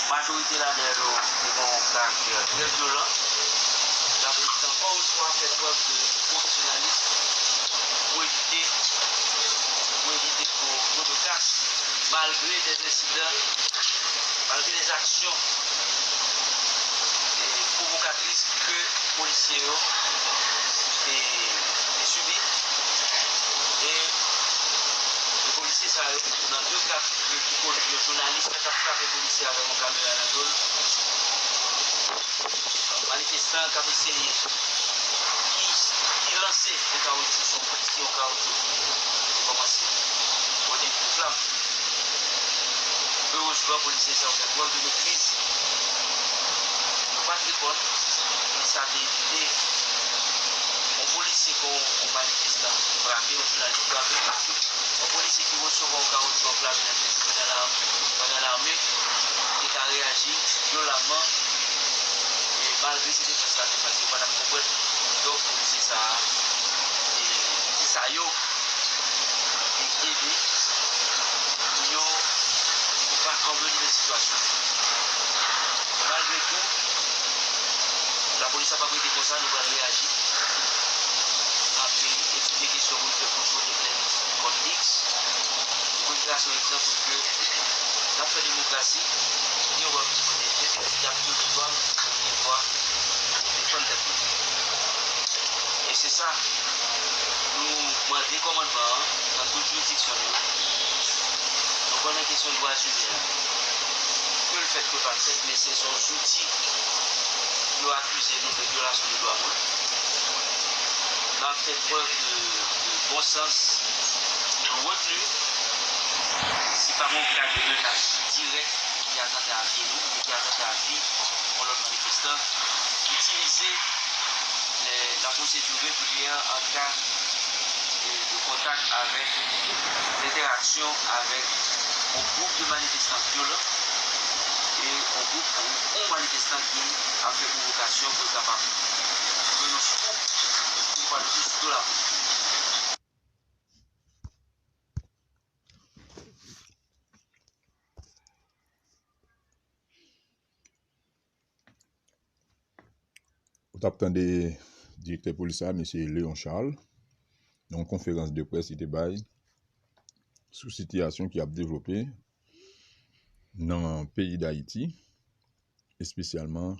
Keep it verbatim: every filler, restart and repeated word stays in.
Majorite ladan yo te gen yon karaktè trè vyolan. N ap envite ankò yon fwa fè prèv de pwofesyonalis pou evite, pou evite gwo, gwo dokas, malgre dè ensidan, malgre dè aksyon e pwovokatris ke polisye yo te, te sibi. E, e polisye sa yo, nan de ka ki, ki koni yo, jounalis la t ap frape polisye avèk yon kamera nan do l. Manifestan k ap eseye ki, ki lanse yon kawotchou, se yon, se yon kawotchou ki, ki kòmanse pwodui yon flam. Erezman, polisye sa yo fè prèv de metriz. Yo pa t reponn, e sa te evite yon polisye kon yon manifestan frape, yon jounalis frape. Yon polisye ki resevwa yon kawotchou anflame nan tèt li pandan la, pandan lame te ka reyaji vyolamman, e malgre se defans la te fè, yo pa t ap konprann. Donk, polisye sa a, e, se sa yo te ede pou yo, pou pa anvlenimen sitiyasyon. Men malgre tou, lapolis ap ap rete konsa, nou pral reyaji. N ap etidye kesyon pou nou fè pou nou pote plent kont X. Pou nou trase yon egzanp pou ke n ap fè demokrasi, gen yon pèp ki kote jen piti ap touye dwa, gen dwa pou defann tèt nou. E se sa, nou mande kòmandman an, nan tout jiridiksyon li yo, nou konnen kesyon dwa imen an, ke l fèt, ke l pa t fèt, men se, se yon zouti pou yo akize nou de vyolasyon de dwa moun. N ap fè prèv de, de bon sans, de retni. Se pa yon ka de menas dirèk ki atanta a vi nou, men ki atanta a vi yon lòt manifestan. Itilize lè, la pwosedi regilyè an ka, e, de kontak avèk, de entèraksyon avèk yon gwoup de manifestan vyolan e yon gwoup, yon, yon manifestan ki ap fè pwovokasyon pou l kapab jwenn yon skou pou l pa tonbe sou do lapolis. Ou t ap tande direktè polis la, mesye Léon Charles, nan yon konferans de près li te bay sou sitiyasyon ki ap devlope nan peyi Dayiti, espesyalman